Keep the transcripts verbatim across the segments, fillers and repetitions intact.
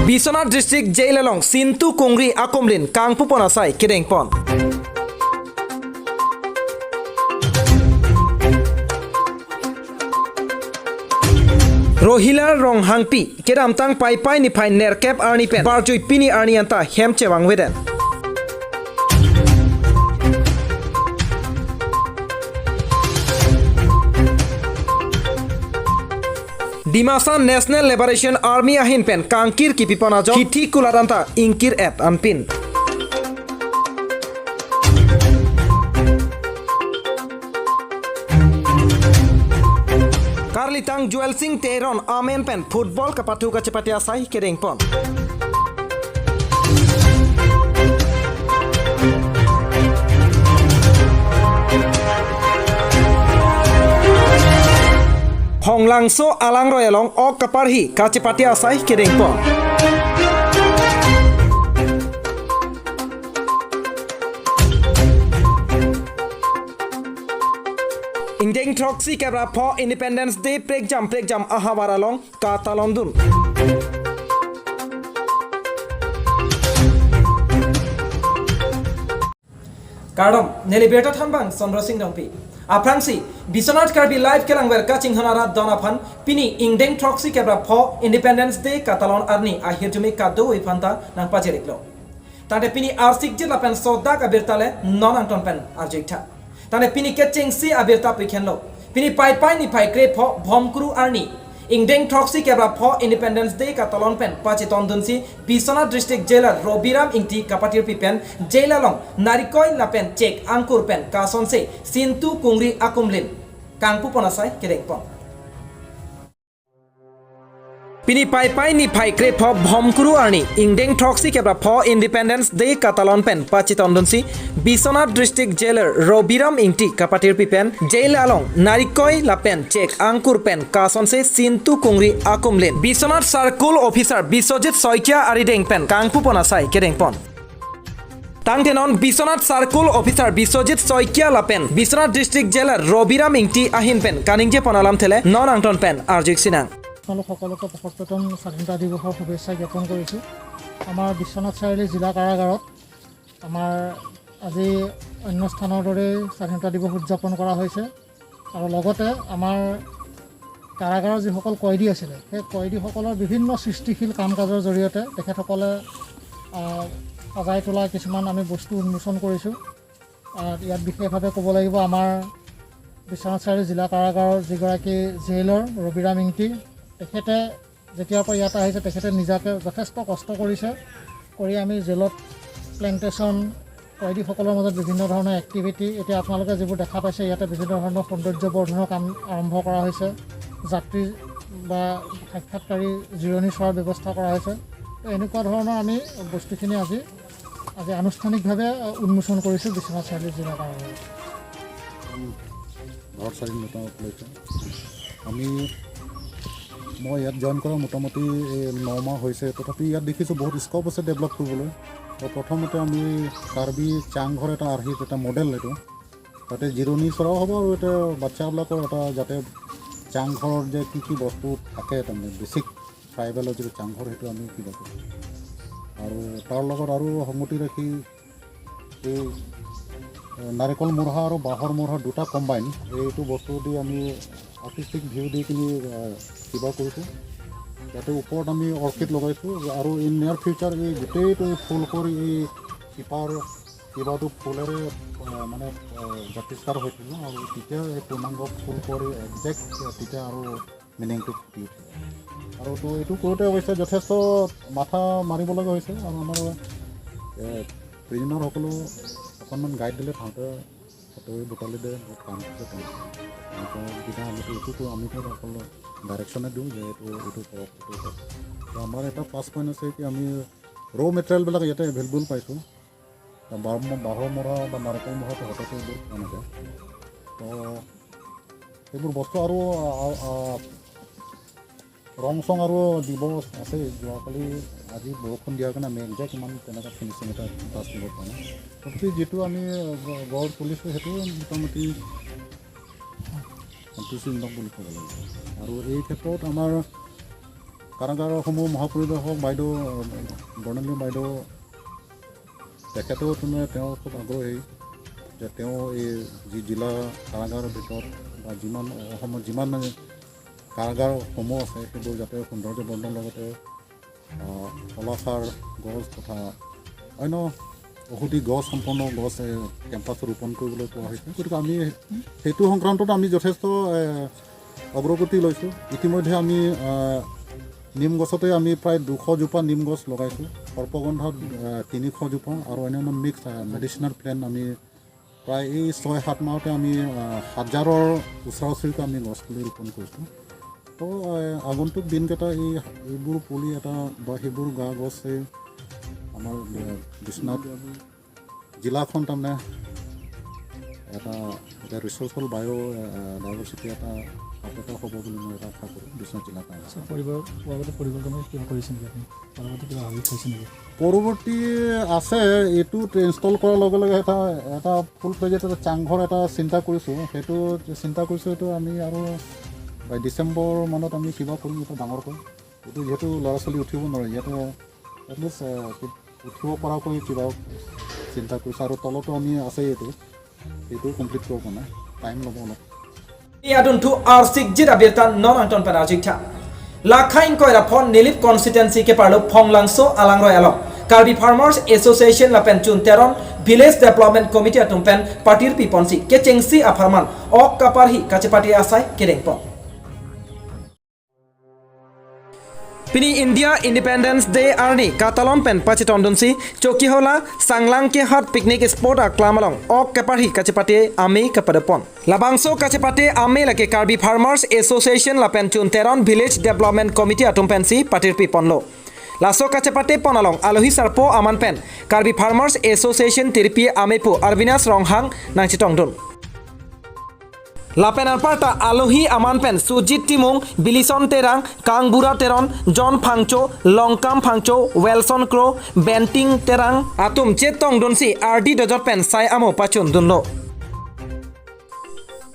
Biswanath District Jail along Sintu Kungri akumlin kangpupon asai kedengpon. Rohila Ronghangpi kedamtang Paipai niphai nerkep arni pen barjui pini arni anta hem chevangveden. Dimasa National Liberation Army ahin pen kangkir kipipon ajok hithi kulat anta ingkir-et anpin. Karlitang Joel Singh Teron amen pen football kapathu kachepate asai kedengpon. Honglangso alangroi along ok kaparhi kachepate asai kedengpon. Ingdeng throksi kep ra pho Independence Day prekjam prekjam ahavar along katalondun. Kardom, neli birta thanbang Chandra Singh Rongpi. Aphrangsi, Biswanath Karbi Live kelangver kachinghon arat don aphan, pini ingdeng throksi kep ra pho Independence Day katalon arni ahirjume kadokave aphanta nangpachiriklo. Tangte pini arsikjit lapen sodak abirta le non angton pen arjuiktha. Tangte pini kechengsi abirta pikhenlo. Pini Paipai niphai krepho Bhomkuru arni ingdeng throksi kep ra pho Independence Day katalon pen pachetondunsi Biswanath District Jailer Robiram Ingti kapatirpi pen jail along narikoi lapen chek angkur pen kasonse Sintu Kungri akumlin kangpupon asai kedengpon. Pini Paipai niphai krepho Bhomkuru arni ingdeng throksi kep ra pho Independence Day katalon pen pachetondunsi Biswanath District Jailer Robiram Ingti kapatirpi pen jail along narikoi lapen chek angkur pen kasonse Sintu Kungri akumlin Biswanath Circle Officer Biswajit Saikia arideng pen kangpupon asai kedengpon. Tangte non Biswanath Circle Officer Biswajit Saikia lapen Biswanath District Jailer Robiram Ingti ahin pen kaningjepon alamthe le non angton pen arjuik sinang. আপোনালোক সকলোকে প্ৰথমতঃ স্বাধীনতা দিৱসৰ শুভেচ্ছা জ্ঞাপন কৰিছোঁ। আমাৰ বিশ্বনাথ চাৰিআলি জিলা কাৰাগাৰত আমাৰ আজি অন্য স্থানৰ দৰেই স্বাধীনতা দিৱস উদযাপন কৰা হৈছে আৰু লগতে আমাৰ কাৰাগাৰৰ যিসকল কয়দী আছিলে, সেই কয়দীসকলৰ বিভিন্ন সৃষ্টিশীল কাম কাজৰ জৰিয়তে তেখেতসকলে, আহ, সজাই তোলা কিছুমান আমি বস্তু উন্মোচন কৰিছোঁ। আহ, ইয়াত বিশেষভাৱে ক'ব লাগিব আমাৰ বিশ্বনাথ চাৰিআলি জিলা কাৰাগাৰৰ যিগৰাকী জেইলৰ ৰবিৰাম ইংতি, তেখেতে যেতিয়াৰ পৰা ইয়াত আহিছে, তেখেতে নিজাকে যথেষ্ট কষ্ট কৰিছে। কৰি আমি জেলত প্লেণ্টেশ্যন, কয়দীসকলৰ মাজত বিভিন্ন ধৰণৰ এক্টিভিটি, এতিয়া আপোনালোকে যিবোৰ দেখা পাইছে, ইয়াতে বিভিন্ন ধৰণৰ সৌন্দৰ্য বৰ্ধনৰ কাম আৰম্ভ কৰা হৈছে, যাত্ৰী বা সাক্ষাৎকাৰী জিৰণি চোৱাৰ ব্যৱস্থা কৰা হৈছে। তো এনেকুৱা ধৰণৰ আমি বস্তুখিনি আজি, আজি আনুষ্ঠানিকভাৱে উন্মোচন কৰিছোঁ বিশ্বনাথ চাৰিআলি জিলা কাৰাগাৰত। ঘৰ স্বাধীনতা উপলক্ষে আমি, মই ইয়াত জইন কৰা মোটামুটি এই ন মাহ হৈছে। তথাপি ইয়াত দেখিছোঁ বহুত স্ক'প আছে ডেভেলপ কৰিবলৈ। তো প্ৰথমতে আমি কাৰ্বি চাংঘৰ এটা আৰ্হিত এটা মডেল এইটো, তাতে জিৰণি চৰাও হ'ব আৰু এটা বাচ্চাবিলাকৰ এটা যাতে চাংঘৰত যে কি কি বস্তু থাকে, তাৰমানে বেচিক ট্ৰাইবেলৰ যিটো চাংঘৰ, সেইটো আমি কিবা কৰোঁ। আৰু তাৰ লগত আৰু সংগতি ৰাখি এই, এ, নাৰিকল মূঢ়া আৰু বাঁহৰ মূঢ়া দুটা কম্বাইন, এইটো বস্তু দি আমি আৰ্টিষ্টিক ভিউ দি কিনি, এ, কিবা কৰিছোঁ। ইয়াতে ওপৰত আমি অৰ্কিড লগাইছোঁ আৰু ইন নিয়াৰ ফিউচাৰ এই গোটেইটো এই ফুল কৰি এই শিপাৰ কিবাটো ফুলেৰে, এ, মানে, এ, জাতিষ্কাৰ হৈ থাকিব আৰু তেতিয়া এই পূৰ্ণাংগ ফুল কৰি একজেক্ট তেতিয়া আৰু মিনিংটো ফুটি উঠে। আৰু তো এইটো কৰোঁতে অৱশ্যে যথেষ্ট মাথা মাৰিব লগা হৈছে আৰু আমাৰ, এ, ট্ৰেইনাৰসকলেও অকণমান গাইড দিলে, তাহাঁতে ফটো বুটালি দিয়ে, বহুত কাম কৰিছে তেওঁলোকে। তেওঁলোকৰ সুবিধা আমিতো এইটো কৰোঁ, আমি তো অকল ডাইৰেকশ্যনে দিওঁ যে এইটো, এইটো কৰক, এইটো কৰক। তো আমাৰ এটা প্লাছ পইণ্ট আছে কি আমি ৰ' মেটেৰিয়েলবিলাক ইয়াতে এভেইলেবল পাইছোঁ। বাঁহ-, বাঁহৰ মূঢ়া বা নাৰিকল মূঢ়াটো হঠাতে এইবোৰ পোৱা নাযায়। তো এইবোৰ বস্তু আৰু, আ, আ, ৰং চং আৰু দিব আছে। যোৱাকালি, আজি বৰষুণ দিয়াৰ কাৰণে আমি একজেক্ট ইমান তেনেকুৱা ফিনিচিং এটা টাচ দিব পৰা নাই। তথাপি যিটো আমি গ-, গঢ় তুলিছোঁ, সেইটো মোটামুটি সন্তুষ্টিজনক বুলি ক'ব লাগিব। আৰু এই ক্ষেত্ৰত আমাৰ কাৰাগাৰসমূহ মহাপৰিদৰ্শক বাইদেউ, আহ, বৰ্ণালী বাইদেউ, তেখেতেও তাৰমানে তেওঁ খুব আগ্ৰহী যে তেওঁ এই যি জিলা কাৰাগাৰৰ ভিতৰত বা যিমান অসমত যিমান মানে কাৰাগাৰসমূহ আছে, সেইবোৰ যাতে সৌন্দৰ্য বৰ্ধনৰ লগতে, আহ, কলাখাৰ গছ তথা অন্য ঔষধি গছ সম্পন্ন গছ, এ, কেম্পাছত ৰোপণ কৰিবলৈ কোৱা হৈছে। গতিকে আমি সেইটো সংক্ৰান্তত আমি যথেষ্ট, এ, অগ্ৰগতি লৈছোঁ। ইতিমধ্যে আমি, আহ, নিম গছতে আমি প্ৰায় দুশ জোপা নিম গছ লগাইছোঁ। সৰ্পগন্ধা, আহ, তিনিশ জোপা আৰু অন্যান্য মিক্স, আহ, মেডিচিনেল প্লেণ্ট আমি প্ৰায় এই ছয় সাত মাহতে আমি, আহ, হাজাৰৰ ওচৰা ওচৰিকৈ আমি গছ পুলি ৰোপণ কৰিছোঁ। তো, আহ, আগন্তুক দিনকেইটা এই, এইবোৰ পুলি এটা বা সেইবোৰ গা গছে আমাৰ, আহ, বিশ্বনাথ জিলাখন তাৰমানে এটা, এটা ৰিচৰ্চফুল বায়', আহ, ডাইভাৰ্চিটি এটা হাব এটা হ'ব বুলি মই এটা আশা কৰোঁ বিশ্বনাথ জিলাৰ কাৰণে। আচ্ছা, পৰিৱেশ, লগতে পৰিকল্পনা কিবা কৰিছে নেকি আপুনি? পৰৱৰ্তী কিবা ভাবি থৈছে নেকি? পৰৱৰ্তী আছে, এইটো ইনষ্টল কৰাৰ লগে লগে এটা, এটা ফুল ফ্লেজেড এটা চাংঘৰ এটা চিন্তা কৰিছোঁ। সেইটো চিন্তা কৰিছোঁ, এইটো আমি আৰু বাই ডিচেম্বৰ মানত আমি কিবা কৰিম, এইটো ডাঙৰকৈ। এইটো যিহেতু ল'ৰা ছোৱালী উঠিব নোৱাৰে, ইয়াতে এটলিষ্ট, এ, উঠিব পৰাকৈ কিবা চিন্তা কৰিছোঁ। আৰু তলতো আমি আছে এইটো, এইটো কমপ্লিট কৰিব পৰা নাই, টাইম ল'ব অলপ। Adun thu arsik jit abirta non angton pen arjik tha. Lakha ingkoi ra pho Nilip constituency keparlo Phonglangso alangroi along Karbi Farmers Association lapen Chun Teron Village Development Committee atum pen patirpi ponsi kechengsi apharman ok kaparhi kachepate asai kedeng pon. Pini India Independence Day arni katalon pen pachetongdunsi Chokihola Sanglang Kehat picnic spot aklam along ok keparhi kachepate amei kepadopon. Labangso kachepate amei lake Karbi Farmers Association lapen Chun Teron Village Development Committee atum pensi patirpi ponlo. Laso kachepate pon along alohi sarpo aman pen Karbi Farmers Association tirpi ameipo Arvinas Ronghang nangchetongdun. Lapen anparta alohi aman pen Sujit Timung, Bilison Terang, Kangbura Teron, John Phangcho, Longkam Phangcho, Wilson Kro, Benting Terang atum chetongdunsi ardi dojot pen sai amo pachundunlo.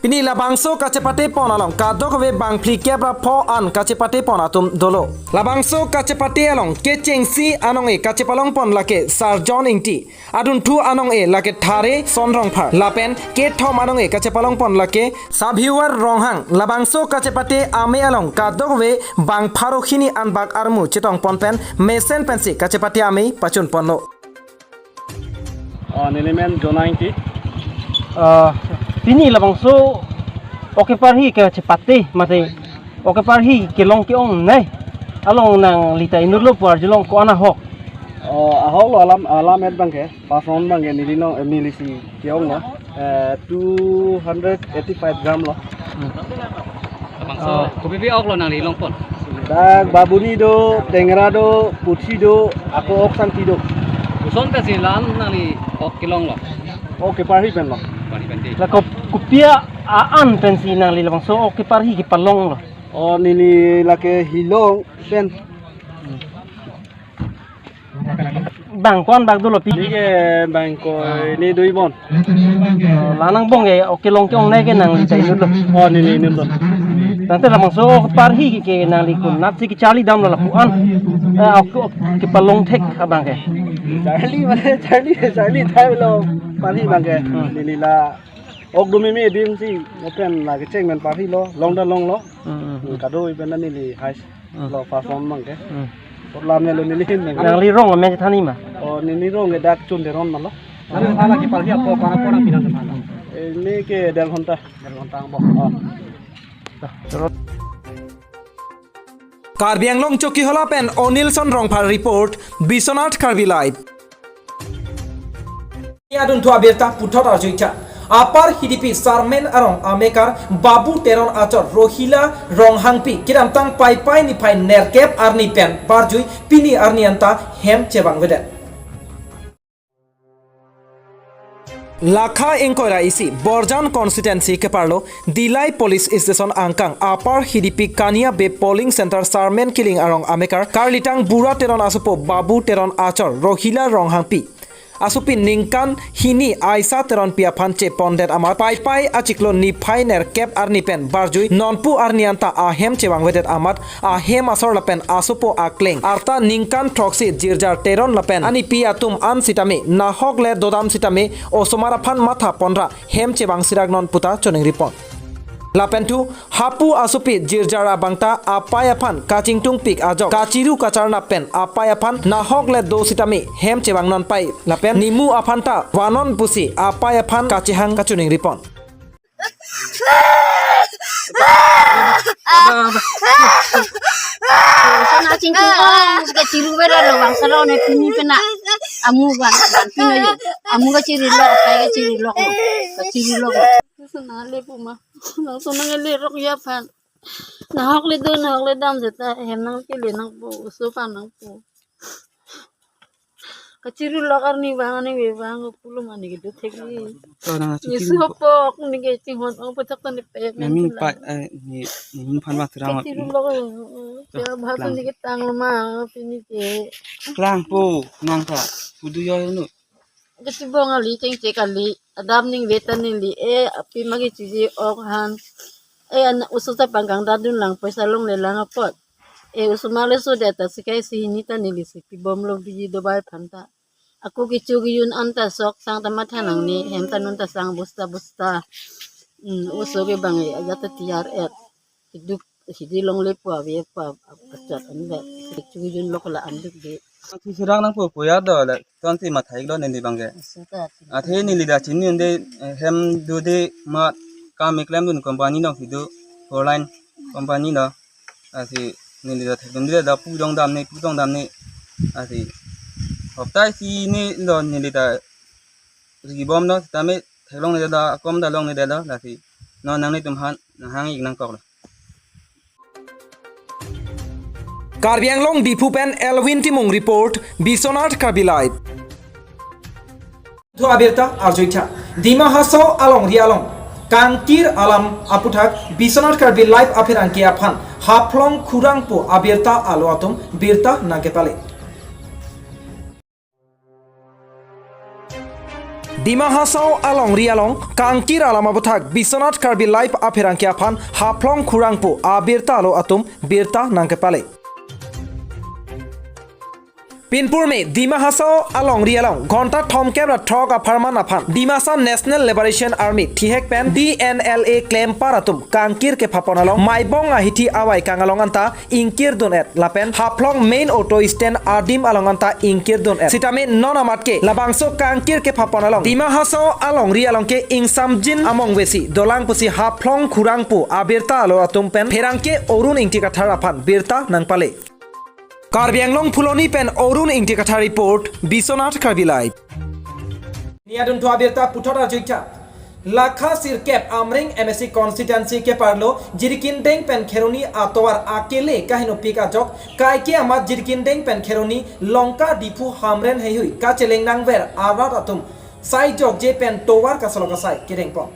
Pini labangso kachepate pon along kadokave bangphli kep ra pho an kachepate pon atum dolo. Labangso kachepate along kechengsi anong-e kachepalong pon lake Sir John Ingti, adunthu anong-e lake Thare Son Rongphar, lapen kethom anong-e kachepalong pon lake Sabhiwar Ronghang. Labangso kachepate amei along kadokave bang pharo hini anbak armu chetong pon pen mesen pensi kachepate amei pachun ponlo. Ah, neli men John Ingti. Ah, pini labangso ok keparhi kachepate mate ok keparhi kelong ke-ongnei along nangli ta inutlo pu arjulong ko-an ahok? Oh, ahok lo alam, alam et bangke, pason bangke neli no, eh, neli si ke-ong lo. Eh, two hundred eighty-five gram lo. Hmm. Labangso, oh, kopi pi ok lo nangli long pon? Dak babuni do, tengra do, puthi do, ako ok santi do. Koson pensi la-an nangli ok kelong lo? Ok keparhi pen lo. Keparhi pen di. La kop-, kopi a-an pensi nangli labangso ok keparhi kepalong lo? Oh, neli lake hilong pen. Hmm. Bang ko-an bak dolo pi? Neli ke bang ko, ah, neli dui bon. Oh, la nang bong ke ok kelong ke-ongnei ke nangli ta inutlo? Oh, neli inutlo. Tangte labangso ok keparhi ke nangli konatsi kecharli damlo lapu-an, eh, ok, ok kepalong thek abang ke? Charli mane, charli, charli thai lo parhi bangke. Hmm. Neli la ok do meme adim si, lapen la kecheng pen parhi lo, long ta long lo. Hmm, hmm, hmm. Kadokave pen neli hais. Hmm. Lo pason bangke. Hmm. Kot lam nelo neli hin bangke. Nangli rong amen than-i ma? Oh, neli rong ke dak Chun Teron ma lo. Nang hala keparhi apo para pora pinang teman. Eh, neli ke der ghonta. Der ghonta bo. Oh. Karbi Anglong Chokihola pen Onilson Rongphar report, Biswanath Karbi Live. Adunthu abirta puthot arjuitha. Upper Hidipi Sarmen arong amekar Babu Teron achor Rohila Ronghangpi kedamtang Paipai niphai nerkep arni pen parjui pini arni anta hem chevangvedet. Lakha ingkoi ra isi Borjan constituency keparlo Dillai Police Station angkang Upper Hidipi Kania Bey Polling Center Sarmen Kiling arong amekar karlitang Bura Teron asopo Babu Teron achor Rohila Ronghangpi asopi ningkan hini Aisha Teronpi aphan chepondet amat Paipai achiklo niphai nerkep arni pen barjui nonpu arni anta ahem chevangvedet amat ahem asor lapen asopo akleng arta ningkan throksi Jirjar Teron lapen anipi atum an sitame nahok le dodam sitame osomar aphan matha ponra hem chevang sirak non puta choningripon. Lapen thu hapu asopi Jirjar abangta apei aphan kachingtungpik ajok kachiru kacharnap pen apei aphan nahok le do sitame hem chevang non pai lapen nimu aphanta vanon pusi apei aphan kachehang kachoningripon. Sana chingching ong, kachiru vera lo bang salo ne pini pena. Amu ban, ban pino yo. Amu kachiri lo, apei kachiri lo, kachiri lo. Sana le puma. Nang sana le rok ya pan. Nahok le do, nahok le dam seta, hem nangkele nangpo, oso pan nangpo. Kachiru lok arni bang ani be bang pulo mani kedo thek ni. To nang achi Yesu chiru. Hopok ni ke chinghon ong petak tan pe. Nami pa, eh, ni, ni phan ma thura. Kachiru lok, eh, eh, To, ya bahasa lang. Ni ketang lama pini ke. Klang po nang ta. Pudu yo nu. Kachibong ali chengche kali. Adam ningve ta neli e api magi chiji ok han. E an oso ta pangkang dadun lang poisa longle lang apot. E osomar le sodet ta sikai si hini ta neli si kibom lo biji dobai aphan ta. Ako kecho kejun anta sok sang ta matha nangne hem ta non ta sang bosta bosta. Hmm, oso ke bang e ajat ta tiar et. Keduk hidi longle po ave po achot anvet. Kecho kejun lok la anduk de. Achi sirak nangpo po ya do le. Ton si matha iklo neli bang ke. Suka. Athe neli da chini unde, eh, hem dude ma kam keklem dun company nong si do four line company lo. Asi neli da thekdun de da pu dong dam ne pu dong dam ne. Asi hopta isi ne lo neli da ribom lo sitame theklongle da akom da longle da lo lasi non nanglitum aphan nanghang ik nangkok lo. Karbi Anglong Diphu pen Elwin Timung report, Biswanath Karbi Live. Thu abirta arjuitha. Dima Hasao alongri along kangkir alam aputhak Biswanath Karbi Live apherangke aphan Haflong Khurang pu abirta alo atum birta nangkepale. Dima Hasao alongri along kangkir alam aputhak Biswanath Karbi Live apherangke aphan Haflong Khurang pu abirta alo atum birta nangkepale. Pinpur me Dima Hasao alongri along ghonta thomkep ra throk apharman aphan Dimasa National Liberation Army thihek pen D N L A klempar atum kangkir kephapon along Maibong ahithi awai kang along anta ingkir dun et lapen Haflong main auto stand adim along anta ingkir dun et. Sitame non amat ke labangso kangkir kephapon along Dima Hasao alongri along ke ingsamjin among vesi dolang pusi Haflong Khurang pu abirta alo atum pen pherangke Arun Ingti Kathar aphan birta nangpale. Karbi Anglong Phuloni pen Arun Ingti Kathar report, Biswanath Karbi Live. Niadun thu abirta puthot arjuitha. Lakha sirkep Amreng M A C constituency keparlo Jirikindeng pen Kheroni atovar akele kahenopik ajok kaike amat Jirikindeng pen Kheroni Longka Diphu Hamren heihui kacheleng nangver arat atum sai jokje pen tovar kasolok asai kedengpon.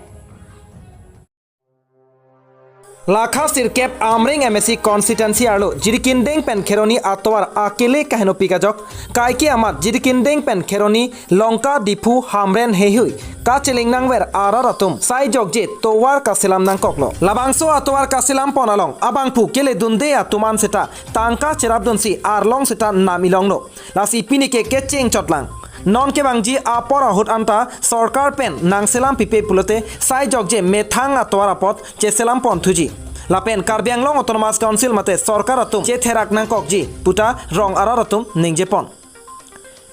Lakha sirkep Amreng M A C constituency arlo Jirikindeng pen Kheroni atovar akele kahenopik ajok kaike amat Jirikindeng pen Kheroni Longka Diphu Hamren heihui kacheleng nangver arat atum sai jokje tovar kaselam nangkoklo. Labangso atovar kaselam pon along abangphu keledunde atum an seta tangka cherapdunsi arlong seta nam ilonglo. Lasi pini ke kecheng chotlang. Non kevangji apor ahut anta sorkar pen nangselam pipe pulote sai jokje methang atovar apot cheselam pon thuji. Lapen Karbi Anglong Autonomous Council mate sorkar atum chetherak nangkokji puta rong arat atum ningjepon.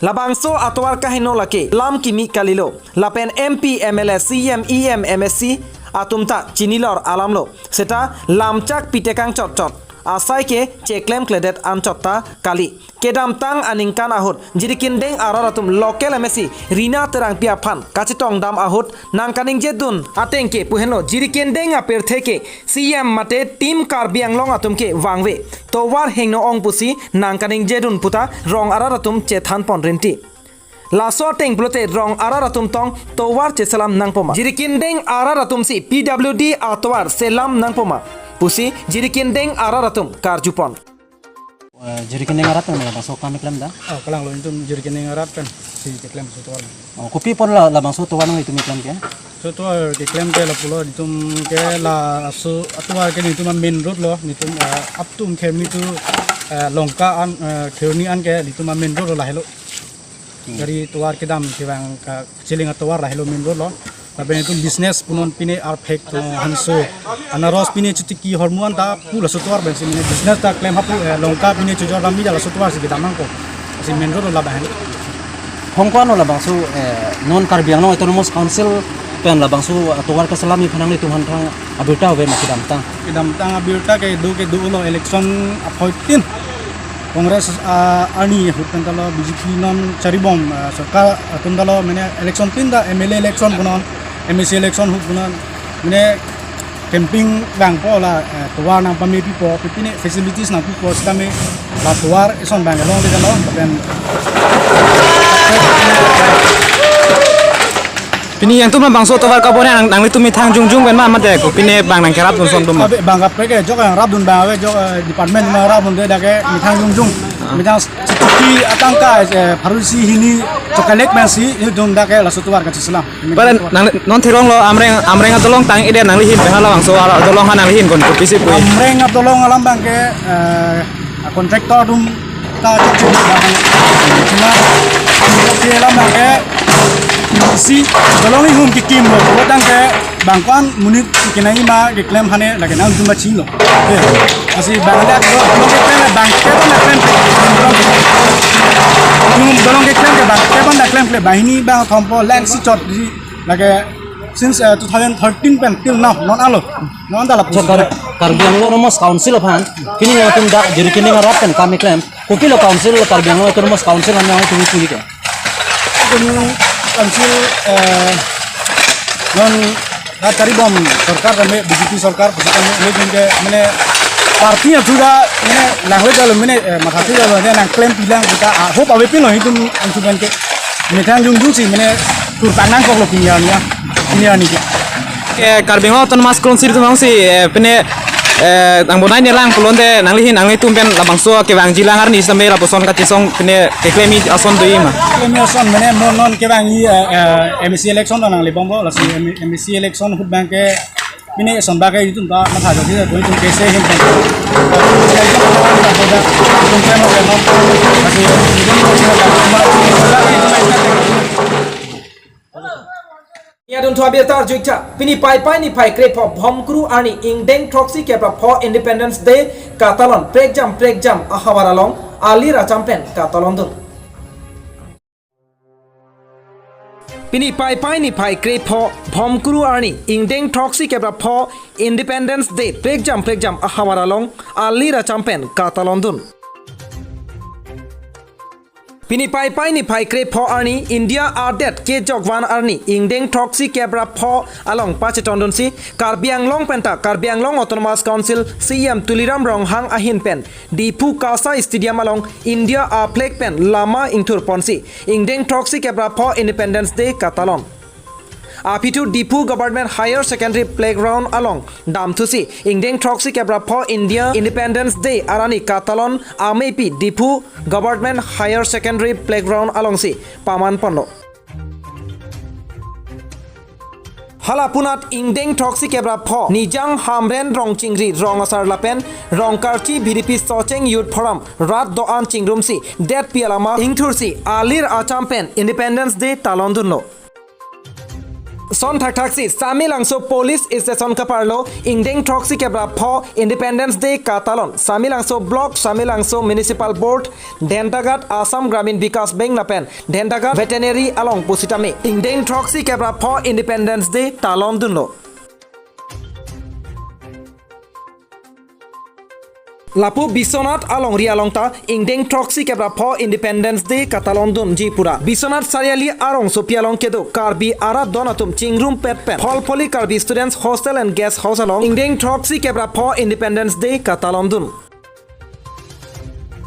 Labangso atovar kaheno lake lam kimi kalilo. Lapen M P, M L A, C M, E M, M A C atum ta chinilor alamlo. Seta lamchak pitekang chotchot asai ke cheklem kledet anchot ta kali. Kedamtang aningkan ahut Jirikindeng arat atum local M A C Rina Terangpi aphan kachetongdam ahut nangkaningjedun ateng ke pu henlo Jirikindeng apirthe ke C M mate Team Karbi Anglong atum ke vangve tovar hingno ong pusi nangkaningjedun puta rong arat atum chethanpon rinti. Laso ateng pulote rong arat atum tong tovar cheselam nangpoma. Jirikindeng arat atumsi P W D atovar selam nangpoma pusi Jirikindeng arat atum karjupon. Eh, Jirikindeng arat pen labangso kam keklem ta? Oh, kalang lo, itum Jirikindeng arat pen si keklem laso tovar. Oh, kopi apot la labangso tovar nanglitum keklem ke? Laso tovar keklem ke lapulo, itum ke laso atovar ke itum main road lo, itum, eh, up to Kheroni to, eh, Lanka an, eh, Kheroni an ke itum main road lo, lahelo. Hmm. Gari tovar kedam kevang ka- Chiling atovar lahelo main road lo. Lapen itum business punon pine arphek to hanso anaros pine chitiki hormu an ta pu laso tovar pensi mane business ta klem hapu, eh, Lanka pine chojor ram mila laso tovar si kedam nangkok. Si main road lo labang. Hong ko-an lo labangso, eh, non Karbi Anglong Autonomous Council pen labangso atovar keselam aphan nanglitum aphan thang abirta ave ma kedamtang? Kedamtang abirta ke do ke dolo, election aphoitin Congress, ah, arni ahut pen ta lo, B J P non charibom, ah, sorkar atum ta lo, mane election tin ta M L A election punon, M A C election ahut punon, mane campaign vangpo la, eh, tovar nangpamepipo, pine facilities nangpipo, sitame la tovar eson abang along de lo, lapen pini nangtum labangso tovar kabon nang, nanglitum methang jongjong pen ma mate ko pine abang nangkerapdun ason atum ma? Abe abang kaprek ke jok nangrapdun abang ave, jok, eh, department nangrapdunde, dak ke methang jongjong. Ah. Methang chitiki atangka, eh, pharo isi hini cho-collect pensi itum dak ke laso tovar kacheselam. Bale nang non theklonglo Amreng, Amreng adolong tang-ede nanglihin pen halabangso adolong ha nanglihin kon kopisi pu? Amreng adolong alam abang ke, eh, contractor atum ta chokche abang. Cuma chokche alam abang ke isi dolong ihum kekimlo, pulo tangte bang ko-an monit kenai ma keklem hane lake nangtum ba chilo. Eh, asi abang dak dolong keklem abang ke abang keklem. Ihum dolong keklem ke abang ke abang keklem kle, banghini abang thompo lengsi chot di lake since, eh, two thousand thirteen pen till now non alo non dala. So, Kar-, Karbi Anglong Autonomous Council aphan pini nangtum dak Jirikindeng arat pen kam keklem, kopilo council, Karbi Anglong Autonomous Council aphan nangtum pini ke? Autonomous Council, eh, non dak charibom sorkar kami, B J P sorkar, pusat kami ini ke mane party yang sudah mane langlelo mane, eh, matha sudah lo, dia nangklempilang kita, ah, hope avepinlo itum angsuban ke. Methang jongjong si mane turtang nangkoklo pini arni ya. Pini arni ke. Eh, Karbi Anglong Autonomous Council atum si, eh, pine, eh, nangbonai nelang pulote nanglihin nanglitum pen labangso kevangjilang arni sitame lapuson kachesong pine keklem ason do-i ma? Keklem ason mane non non kevang i, eh, eh, M A C election nanglebomlo, lasi M-, M A C election ahut abang ke pine eson abang ke itum ta matha jok si itum ke se hin. Yadun thua birta arjuikta, pini Paipai niphai krepho Bhomkuru arni ingdeng throksi kep ra pho Independence Day katalon prekjam prekjam ahavar along alir acham pen katalondun. Pini Paipai niphai krepho Bhomkuru arni ingdeng throksi kep ra pho Independence Day prekjam prekjam ahavar along alir acham pen katalondun. Pini Paipai niphai krepho arni India adet kejok van arni ingdeng throksi kep ra pho along pachetondunsi Karbi Anglong penta Karbi Anglong Autonomous Council C E M Tuliram Ronghang ahin pen Diphu KASA Stadium along India a flag pen lama ingthurponsi ingdeng throksi kep ra pho Independence Day katalon. Aphi thu Diphu Government Higher Secondary Playground along damthusi ingdeng throksi kep ra pho India Independence Day arani katalon amepi Diphu Government Higher Secondary Playground alongsi pamanponlo. Halapunat ingdeng throksi kep ra pho Nijang Hamren Rongchingri Rong Asar lapen Rongkarchi V D P Socheng Youth Forum rat do-an chingrumsi detpi alama ingthursi alir acham pen Independence Day talondunlo. Son thakthaksi Samelangso Police Station kaparlo ingdeng throksi kep ra pho Independence Day katalon Samelangso Block, Samelangso Municipal Board, Dhentaghat Assam Gramin Vikas Bank lapen Dhentaghat Veterinary along pusitame ingdeng throksi kep ra pho Independence Day talondunlo. Lapu Biswanath alongri along ta ingdeng throksi kep ra pho Independence Day katalondunji pura Biswanath Chariali arongsopi along kedo Karbi arat don atum chingrumpet pen Pholpholi Karbi Students Hostel and Guest House along ingdeng throksi kep ra pho Independence Day katalondun.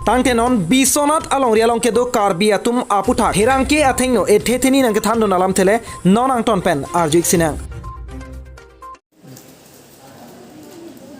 Tangte non Biswanath alongri along kedo Karbi atum aputhak pherangke athengno ethe theni nangkethandun alamthe le non angton pen arjuik sinang.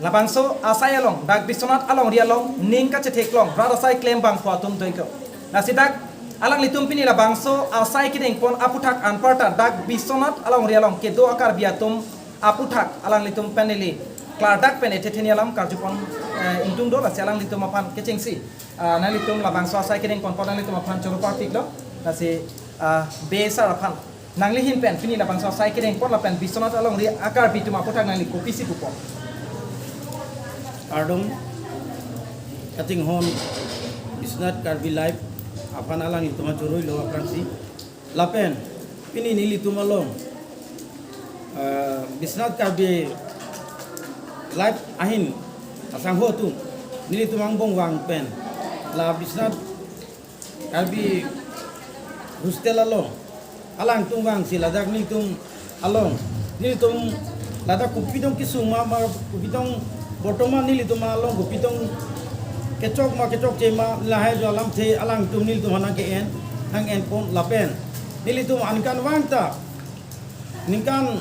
Labangso asai along, dak Biswanath alongri along, ning kachetheklong, rat asai klem bangpho atum doiklo. Lasi dak, alanglitum pini labangso asai kedengpon aputhak anparta, dak Biswanath alongri along, kedo a-Karbi atum aputhak, alanglitum pen neli klardak pen ethe theni alam karjupon, eh, ingtung do, lasi alanglitum aphan kechengsi. Ah, nanglitum labangso asai kedengpon pon nanglitum aphan choro parpiklo, lasi, ah, B Sar aphan. Nangli ahin pen, pini labangso asai kedengpon lapen Biswanath alongri a-Karbi atum aputhak nangli kopisi pupo? Kardom, kachinghon Biswanath Karbi Live aphan alanglitum choroilo aphrangsi. Lapen, pini nelitum along, eh, Biswanath Karbi Live ahin asangho atum, nelitum angbong vang pen, la Biswanath Karbi hostel along, alangtum vangsi ladak nelitum along, nelitum ladak kopitong kesung ma, ma kopitong bortoman nelitum along kopitong kechok ma kechokche ma lahai jo alamthe alangtum nelitum aphan nangke-en, nang-enpon lapen nelitum aningkan vang ta ningkan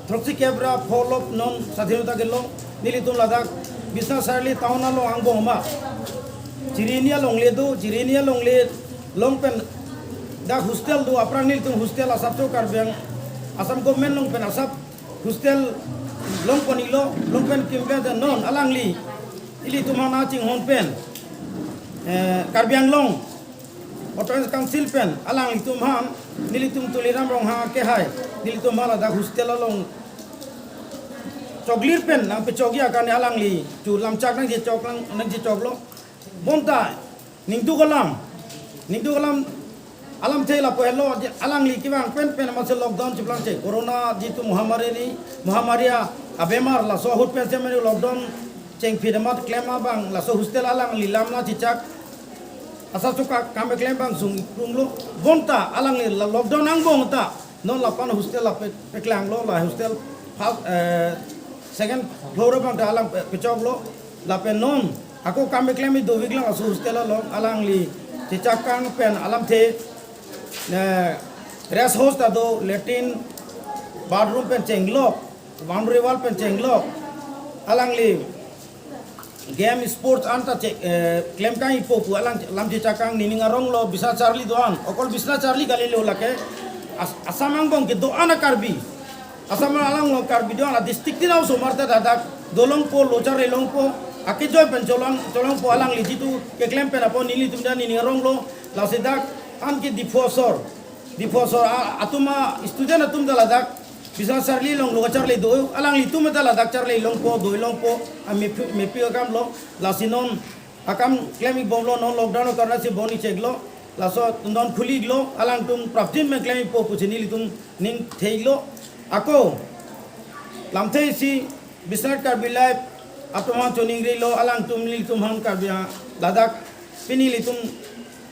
throksi kep ra pholop non sadhinota kelong, nelitum ladak Biswanath Charli town along angbong ma. Chirini alongle do, Chirini alongle along pen dak hostel do, aphrang nelitum hostel asap cho Karbi Ang-, Assam government along pen asap hostel longponlo, long pen kimpe de non alangli, ilitum aphan chinghon pen, eh, Karbi Anglong Autonomous Council pen alanglitum aphan, nelitum Tuliram Ronghang kehai, nelitum aphan ladak hostel along choklir pen nangpechokji akan alangli chu lamchak nangchechok lang, nangchechoklo. Bonta ningduk alam, ningduk alam, alamthe lapu helo, alangli kevang pen pen amatsi lockdown chiplang che, corona jitu mohamari ni, mohamari a, abemar laso ahut pen semeni lockdown chengphit amat klem abang, laso hostel alangli lam nangchechak, asa suka kam keklem abang sung ikrumlo. Bonta alangli la lockdown angbong ta non lapen hostel lape peklanglo, la hostel first, eh, second floor abang ta alang pe-, pechoklo. Lapen non ako kam keklem ido viklang aso hostel along alangli chechak kang pen alamthe, eh, rest house ta do, latrine, bathroom pen chenglok, boundary wall pen chenglok, alangli game sports anta che, eh, klem kang ipo pu alang lam chechak kang, nening aronglo Biswanath Charli do-an, okol Biswanath Charli kalilo lake, As-, Assam angbong kedo-an a-Karbi, Assam along lo Karbi do-an a-district tin osomar ta ladak dolongpo, lo charlilongpo, akejoi pen cholong, cholongpo, alangli jitu keklem pen apot nelitum ta nening aronglo, lasi dak anke Diphu asor, Diphu asor a, atum a-student atum ta ladak Biswanath Charli along lo charli do, alanglitum ta ladak charlilongpo, doilongpo, a mepi, mepi akam lo, lasi non akam klem ikbomlo, non lockdown karna si bon icheklo, laso non khuli iklo, alangtum prapjin pen klem ikpo pusi nelitum ning theilo. Ako lamthe isi Biswanath Karbi Live atum aphan choningrilo, alangtum nelitum aphan Karbi a ladak pini nelitum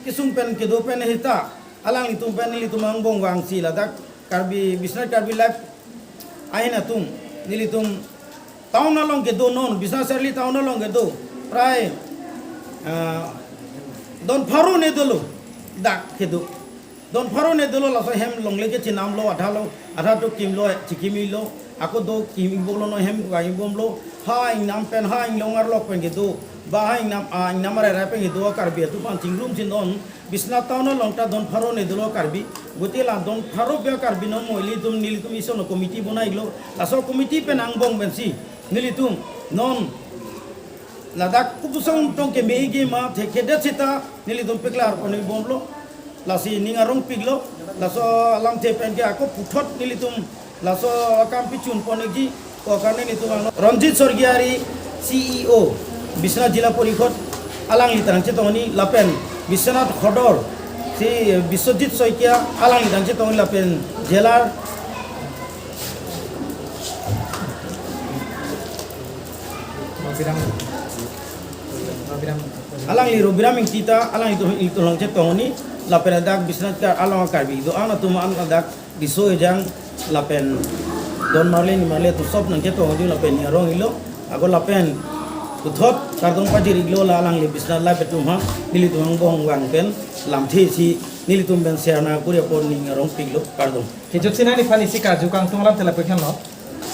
kesung pen kedo pen heta, alanglitum pen nelitum angbong vangsi ladak Karbi, Biswanath Karbi Live ahin atum, nelitum town along kedo non, Biswanath Charli town along kedo, prai, ah, don pharo ne dolo, dak kedo. Don pharo ne dolo, laso hem longle kechinamlo, adha lo, adha to kimlo, chikimilo, ako do kim ibomlo, non hem vang ibomlo, ha ingnam pen, ha inglong arlok pen kedo, ba ha ingnam, ah, ingnam arai rai pen kedo, Karbi atum aphan chingrum si non, Biswanath town along ta don pharo ne dolo Karbi. Gothe la don pharo pi a-Karbi non mo ilitum, nelitum ison committee bonai iklo. Laso committee pen angbong pensi nelitum non ladak kopusong tong keme-ik ma thekthedet seta nelitum peklar pon ikbomlo. Lasi ning arongpiklo. Laso alamthe pen ke ako puthot nelitum laso akam pichun pon ikji, ko karne nelitum angno Ranjit Swargiya ari C E O, Biswanath Jila Parishad, alangli ta nangchetong ni, lapen Biswanath Khodor, si Biswajit Saikia, alangli ta nangchetong ni, lapen Jailer, alangli Rabiram Ingti ta, alanglitum, ilitum nangchetong ni, lapen ladak Biswanath Kar-, along Karbi do-an atum an ladak riso ejang lapen don marli ni marli atum sop nangchetong adim lapen ning arong iklo, ako lapen puthot kardom pajir iklo, la alangli Biswanath Live atum aphan nelitum angbong vang pen lamthe isi nelitum pen share nangkuri apot ning arongpiklo, kardom. Kejut si nangliphan isi karju kangtung alamthe lapu-an lo.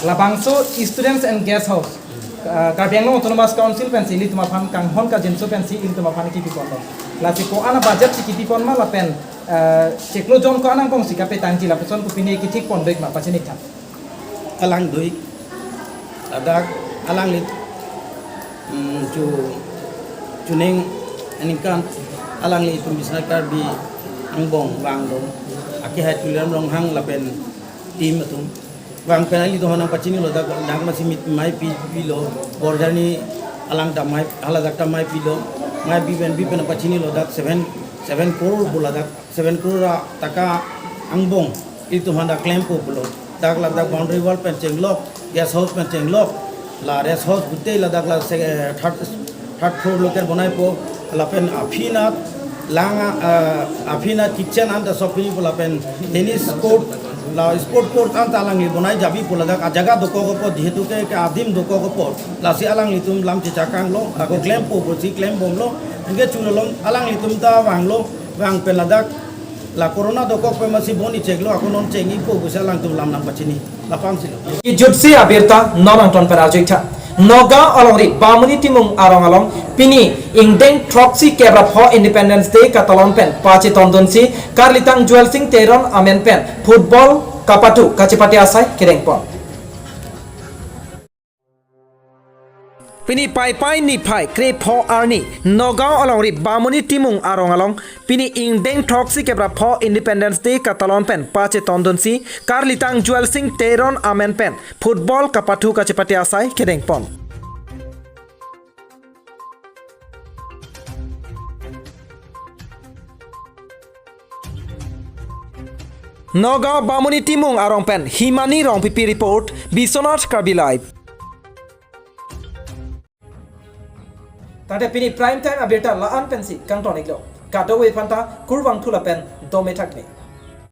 Labangso Students and Guest House Uh, Karbi Anglong Autonomous Council pensi ilitum aphan kanghon kangjinso pensi ilitum aphan kipipon lo. Lasi ko-an abudget si kipipon ma lapen, uh, chiklo jon ko-an angbong si kapetangji lapuson kopine kithik pon do-ik ma pachini tha. Alang do-ik, ladak alangli, mm, chu, chuning aningkan alanglitum Biswanath Karbi angbong vanglo. Akehai Tuliram Ronghang lapen team atum vang pen ilitum aphan nangpachinilo, dak, dak masi mit mai pi, pilo, Borjani alang ta mai, haladak ta mai pilo, mai pi pen, pi pen nangpachinilo, dak seven, seven crore pu ladak, seven crore ataka angbong ilitum aphan dak klempo pulo. Dak ladak boundary wall pen chenglok, guest house pen chenglok, la rest house gutei ladak la se-, eh, third, third floor loker bonaipo, lapen aphi nat lang, eh, aphi nat kitchen anta sopini pu lapen tennis court, la sport court anta alangli bonai jabi pu ladak ajaga dokok apot, jehetu ke, ke adim dokok apot, lasi alanglitum lam chechakanglo, ako klempo pusi klembomlo, anke chulolom alanglitum ta vanglo, vang pen ladak la corona dokok pen masi boni cheklo, ako non chengji po pusi alangtum lam nangpachini. Lapang silo. Kijutsi abirta non angton pen arjuitha. Nagaon alongri Bamuni Timung arong along pini ingdeng throksi kep ra pho Independence Day katalon pen pachetondunsi karlitang Jewel Sing Teron amen pen football kapathu kachepate asai kedengpon. Pini Paipai niphai krepho arni Nagaon alongri Bamuni Timung arong along pini ingdeng throksi kep ra pho Independence Day katalon pen pachetondunsi karlitang Jewel Sing Teron amen pen football kapathu kachepate asai kedengpon. Nagaon Bamuni Timung arong pen Himani Rongpipi report, Biswanath Karbi Live. Tangte pini prime time abirta la-an pensi kangton-iklo. Kadokave aphanta kurvangthu lapen dome thakme.